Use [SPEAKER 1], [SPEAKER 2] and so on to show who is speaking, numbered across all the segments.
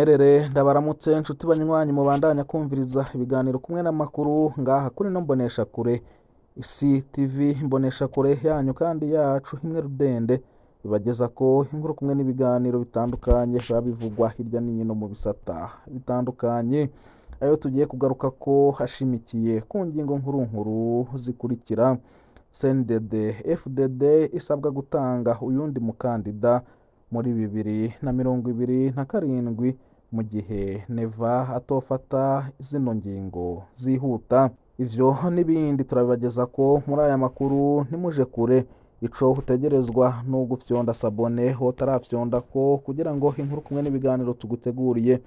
[SPEAKER 1] Munyemerere ndabaramutse nshuti banywanyi mubandanya kumviriza ibiganiro kumwe n'amakuru ngaha kuri no mboneshakure Isi TV, imboneshakure yanyu kandi yacu imwe rudende ibageza ko inkuru kumwe n'ibiganiro bitandukanye biba bivugwa hirya no hino mu bisata bitandukanye. Ayo tugiye kugaruka ko hashimikiye ku ngingo nkuru nkuru zikurikira: CNDD FDD isabwa gutanga uyundi mukandida muri 2027 mu gihe Neva atofata zino ngingo zihuta. Ivyo n'ibindi turabibageza ko muri aya makuru, ntimuje kure. Ico utegerezwa no gufyonda s'abonner wotarafyonda ko, kugira ngo inkuru kumwe n'ibiganiro tuguteguriye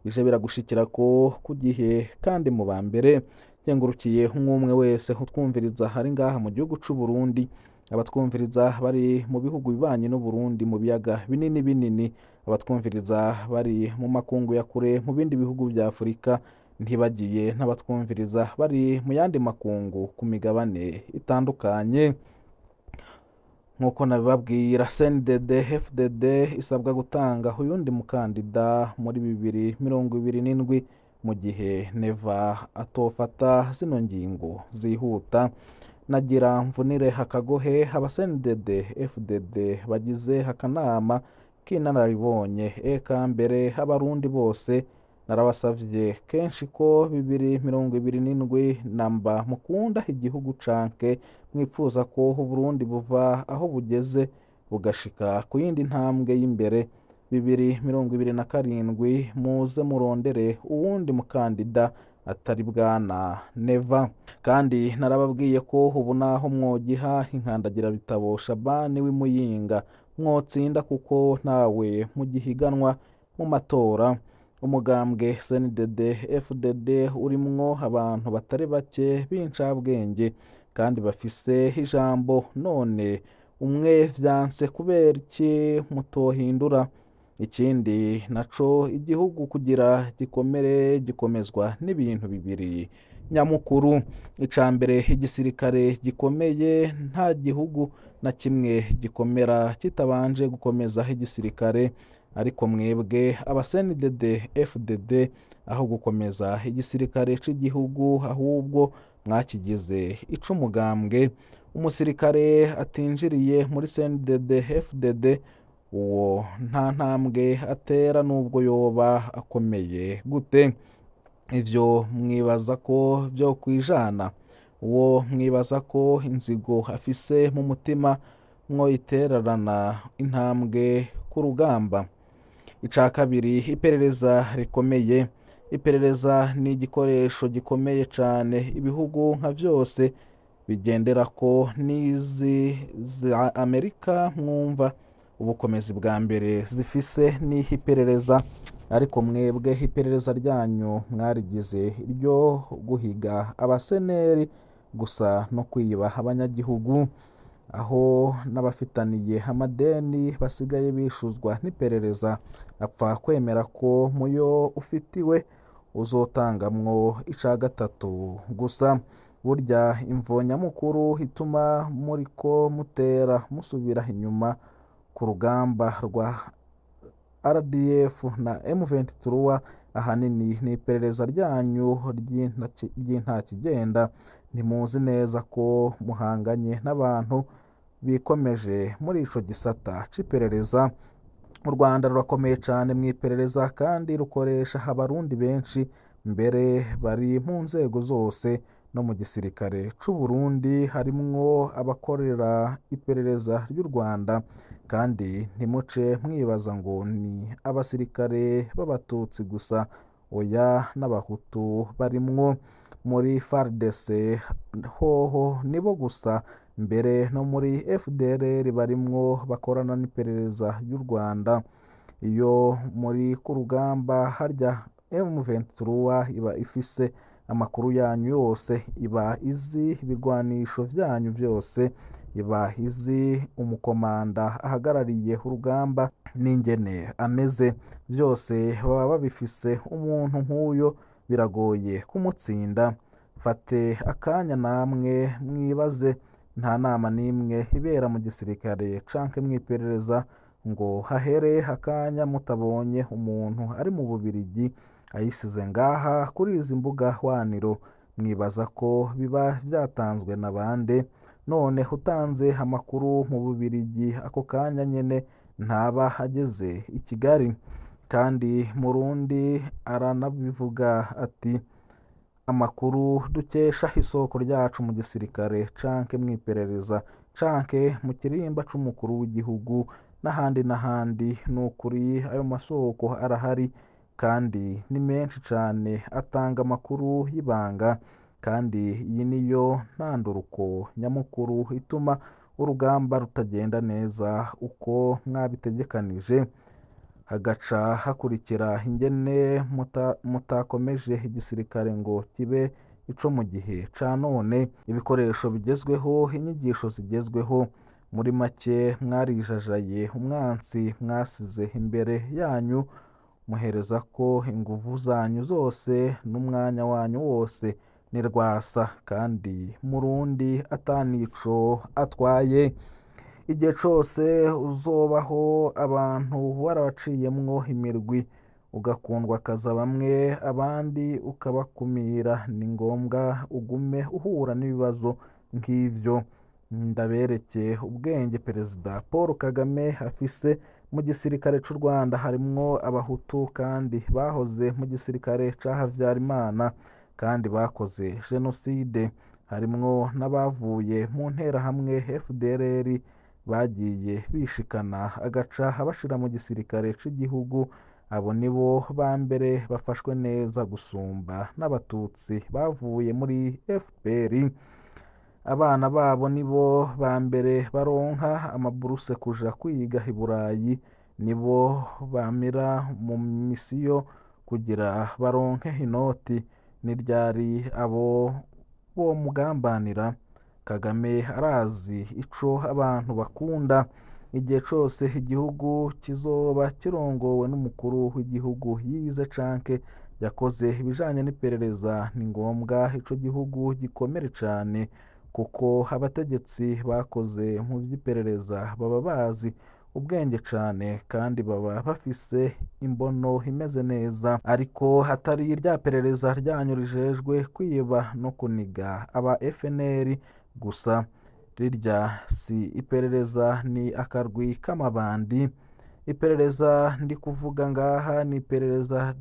[SPEAKER 1] bije biragushikira ko ku gihe kandi mu ba mbere. Nkengurukiye umwe wese utwumviriza hari ngaha mu gihugu c'u Burundi, abatwumviriza bari mu bihugu bibanyi n'u Burundi mu biyaga binini binini, abatwumviriza bari mu makungu ya kure mu bindi bihugu vya Afurika, ntibagiye n'abatwumviriza bari mu yandi makungu ku migabane itandukanye. Nk'uko nabibabwira, CNDD FDD isabwa gutanga uyundi mukandida muri 2027 mu gihe Neva atofata zino ngingo zihuta. Nagira mvunire akagohe aba CNDD FDD bagize akanama k'inararibonye, eka mbere abarundi bose. Narabasavye kenshi ko 2027 namba mukunda igihugu canke mwipfuza ko Uburundi buva aho bugeze bugashika ku yindi ntambwe y'imbere, 2027 muze murondere uwundi mukandida atari bwana Neva. Kandi narababwiye ko ubu naho mwogiha inkandagirabitabo Shabani w'Imuyinga mwotsinda, kuko ntawe mugihiganwa mu matora. Umugambwe CNDD FDD urimwo abantu batari bake b'incabwenge kandi bafise ijambo, none umwe vyanse kubera iki mutohindura? Ikindi naco, igihugu kugira gikomere gikomezwa n'ibintu bibiri nyamukuru. Ica mbere, igisirikare gikomeye. Nta gihugu na kimwe gikomera kitabanje gukomeza igisirikare, ariko mwebwe aba CNDD FDD aho gukomeza igisirikare c'igihugu ahubwo mwakigize ic'umugambwe. Umusirikare atinjiriye muri CNDD FDD uwo nta ntambwe atera nubwo yoba akomeye gute. Ivyo mwibaza ko vyo kwijana? Uwo mwibaza ko inzigo afise mu mutima mwoyitererana intambwe ku rugamba? Ica kabiri, iperereza rikomeye. Iperereza ni igikoresho gikomeye cane ibihugu nka vyose bigenderako, n'izi za Amerika mwumva ubukomezi bwa mbere zifise ni iperereza, ariko mwebwe iperereza ryanyu mwarigize iryo guhiga abaseneri gusa no kwiba abanyagihugu, aho n'abafitaniye amadeni basigaye bishuzwa n'iperereza. Apfa kwemera ko muyo ufitiwe uzotangamwo ica gatatu gusa. Burya imvo nyamukuru ituma muriko mutera musubira inyuma ku rugamba rwa RDF na M23 ahanini ni iperereza ryanyu ry'intakigenda. Ntimuzi neza ko muhanganye n'abantu bikomeje muri ico gisata c'iperereza. U Rwanda rurakomeye cane mu iperereza kandi rukoresha abarundi benshi mbere bari mu nzego zose, no mu gisirikare c'u Burundi harimwo abakorera iperereza ry'u Rwanda. Kandi ntimuce mwibaza ngo ni abasirikare b'abatutsi gusa, oya, n'abahutu barimwo. Muri FARDC hoho nibo gusa, mbere no muri FDLR barimwo bakorana n'iperereza ry'u Rwanda. Iyo muri ku rugamba harya M23 iba ifise amakuru yanyu yose, iba izi ibirwanisho vyanyu vyose, iba izi umukomanda ahagarariye urugamba n'ingene ameze, vyose baba babifise. Umuntu nk'uyo biragoye kumutsinda. Fate akanya namwe mwibaze, nta nama n'imwe ibera mu gisirikare canke mw'iperereza ngo hahere akanya mutabonye umuntu ari mu Bubirigi ayisize ngaha kuri izi mbuga hwaniro. Mwibaza ko biba vyatanzwe na bande? None utanze amakuru mu Bubirigi ako kanya nyene ntaba ageze i Kigali. Kandi Murundi aranabivuga ati amakuru dukesha isoko ryacu mu gisirikare canke mw'iperereza canke mu kirimba c'umukuru w'igihugu n'ahandi n'ahandi. Nukuri ayo masoko arahari kandi ni menshi cane, atanga amakuru y'ibanga, kandi iyi niyo ntanduruko nyamukuru ituma urugamba rutagenda neza uko mwabitegekanije. Hagaca hakurikira ingene mutakomeje igisirikare ngo kibe ico mu gihe ca none, ibikoresho bigezweho, inyigisho zigezweho. Muri make mwarijajaye, umwansi mwasize imbere yanyu muhereza ko inguvu zanyu zose n'umwanya wanyu wose ni rwasa, kandi Murundi atanico atwaye. Igihe cose uzobaho abantu warabaciyemwo imirwi, ugakundwa akaza bamwe abandi ukabakumira, ni ngombwa ugume uhura n'ibibazo nk'ivyo. Ndabereke ubwenge Perezida Paul Kagame afise. Mu gisirikare c'u Rwanda harimwo abahutu kandi bahoze mu gisirikare ca Havyarimana kandi bakoze jenoside, harimwo n'abavuye mu nterahamwe FDLR bagiye bishikana agaca abashira mu gisirikare c'igihugu. Abo nibo ba mbere bafashwe neza gusumba n'abatutsi bavuye muri FPR. Abana babo nibo ba mbere baronka amaburuse kuja kwiga i Burayi, nibo bamira mu misiyo kugira baronke inoti. Ni ryari abo bomugambanira? Kagame arazi ico abantu bakunda. Igihe cose igihugu kizoba kirongowe n'umukuru w'igihugu yize canke yakoze ibijanye n'iperereza, ni ngombwa ico gihugu gikomere cane, kuko abategetsi bakoze mu vy'iperereza baba bazi ubwenge cane kandi baba bafise imbono imeze neza. Ariko hatari rya perereza ryanyu rijejwe kwiba no kuniga aba FNL gusa, rirya si iperereza, ni akarwi k'amabandi. Iperereza ndi kuvuga ngaha ni iperereza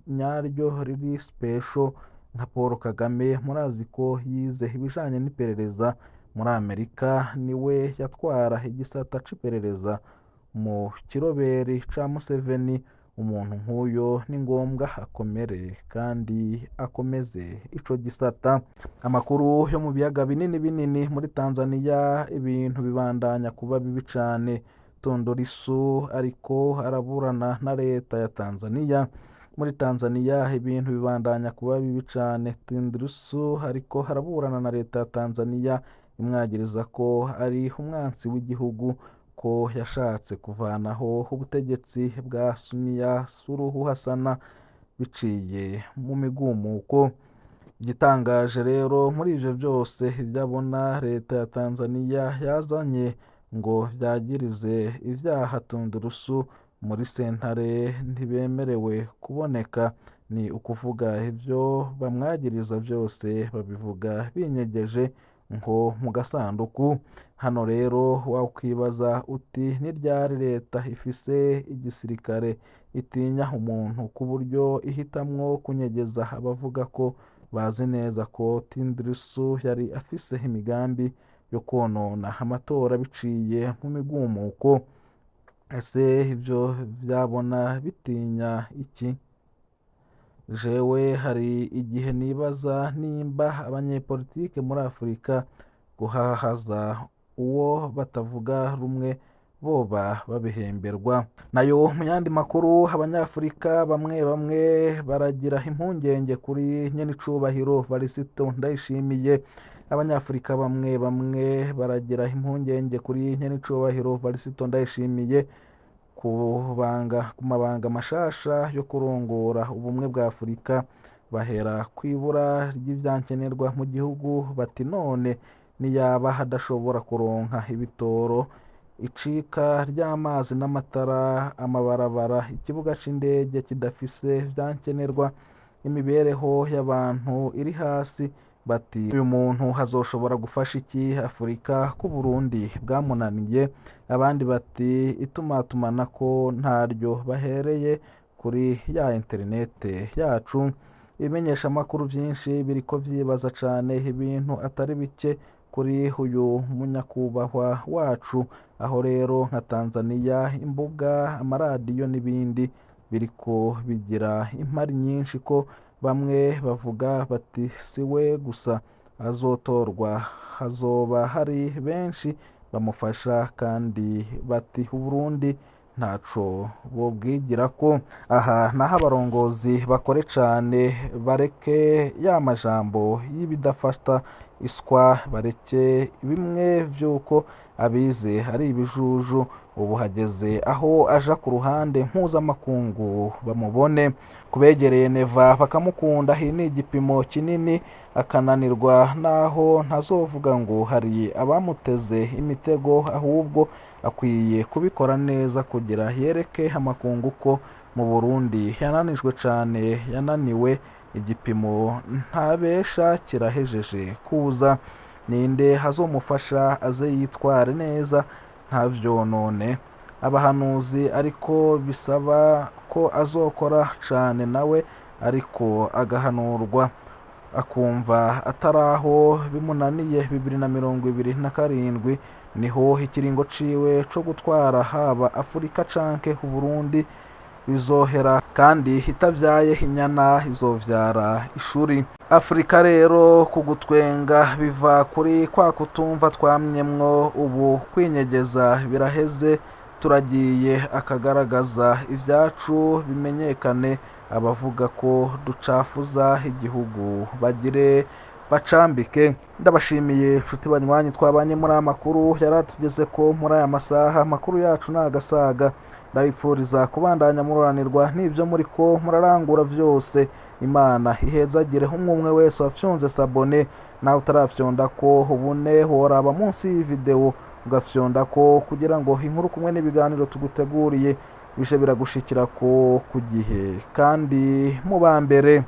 [SPEAKER 1] nyaryo riri special. Nka Paul Kagame murazi ko yize ibijanye n'iperereza muri Amerika, niwe yatwara igisata c'iperereza mu kiroberi ca Museveni. Umuntu nk'uyo ni ngombwa akomere kandi akomeze ico gisata. Amakuru yo mu biyaga binini binini muri Tanzania, ibintu bibandanya kuba bibi cane. Tundu Lissu ariko araburana na leta ya Tanzania. Muri Tanzania ibintu bibandanya kuba bibi cane. Tundu Lissu ariko araburana na leta ya Tanzania imwagiriza ko ari umwansi w'igihugu, ko yashatse kuvanaho ubutegetsi bwa Samia Suluhu Hassan biciye mu migumuko. Igitangaje rero muri ivyo vyose, ivyo abona leta ya Tanzania yazanye ngo vyagirize ivyaha Tundu Lissu muri sentare ntibemerewe kuboneka. Ni ukuvuga ivyo bamwagiriza vyose babivuga binyegeje nko mu gasanduku. Hano rero wakwibaza uti ni ryari leta ifise igisirikare itinya umuntu ku buryo ihitamwo kunyegeza abavuga ko bazi neza ko Tundu Lissu yari afise imigambi yo konona amatora biciye mu migumuko? Ese ivyo vyabona bitinya iki? Jewe hari igihe nibaza nimba abanyepolitike muri Afurika guhahaza uwo batavuga rumwe boba babihemberwa. Nayo mu yandi makuru, abanyafurika bamwe bamwe baragira impungenge kuri nyenicubahiro Varisito Ndayishimiye. Abanyafurika bamwe bamwe baragira impungenge kuri nyenicubahiro Varisito Ndayishimiye ku mabanga mashasha yo kurongora ubumwe bwa Afurika. Bahera kw'ibura ry'ivyankenerwa mu gihugu, bati none niyaba hadashobora kuronka ibitoro Icika ry'amazi n'amatara, amabarabara, ikibuga c'indege kidafise vyankenerwa, imibereho y'abantu iri hasi. Bati uyu muntu azoshobora gufasha iki Afurika ko Burundi bwamunaniye? Abandi bati itumatumanako ntaryo bahereye kuri ya interinete yacu. Ibimenyeshamakuru vyinshi biriko vyibaza cane ibintu atari bike kuri uyu munyakubahwa wacu. Aho rero nka Tanzania, imbuga, amaradiyo n'ibindi biriko bigira impari nyinshi, ko bamwe bavuga bati siwe gusa azotorwa, hazoba hari benshi bamufasha, kandi bati Uburundi ntaco bobwigirako. Aha naho abarongozi bakore cane, bareke ya majambo y'ibidafata iswa, bareke bimwe vy'uko abize ari ibijuju. Ubu hageze aho aja ku ruhande mpuzamakungu bamubone. Kubegereye Neva bakamukunda, iyi ni igipimo kinini. Akananirwa naho ntazovuga ngo hari abamuteze imitego, ahubwo akwiye kubikora neza kugira yereke amakungu ko mu Burundi yananijwe cane, yananiwe. Igipimo ntabesha kirahejeje kuza. Ninde azomufasha aze yitware neza ntavyonone? Abahanuzi ariko bisaba ko azokora cane nawe, ariko agahanurwa akumva ataraho bimunaniye. 2027 niho ikiringo ciwe co gutwara haba Afurika canke Uburundi bizohera, kandi itavyaye inyana izovyara ishuri. Afurika rero kugutwenga biva kuri kwa kutumva twamyemwo. Ubu kwinyegeza biraheze, turagiye akagaragaza ivyacu bimenyekane. Abavuga ko ducafuza igihugu bagire bacambike. Ndabashimiye nshuti banywanyi twabanye muri aya makuru yaratugeze ko muri aya masaha. Amakuru yacu ni agasaga. Ndabipfuriza kubandanya mururanirwa n'ibyo muri ko murarangura vyose. Imana ihezagire umwe umwe wese wafyonze s'abonner. Nawe utarafyonda ko ubune, woraba munsi y'iyi video ugafyonda ko, kugira ngo inkuru kumwe n'ibiganiro tuguteguriye bije biragushikira ko ku gihe kandi mu ba mbere.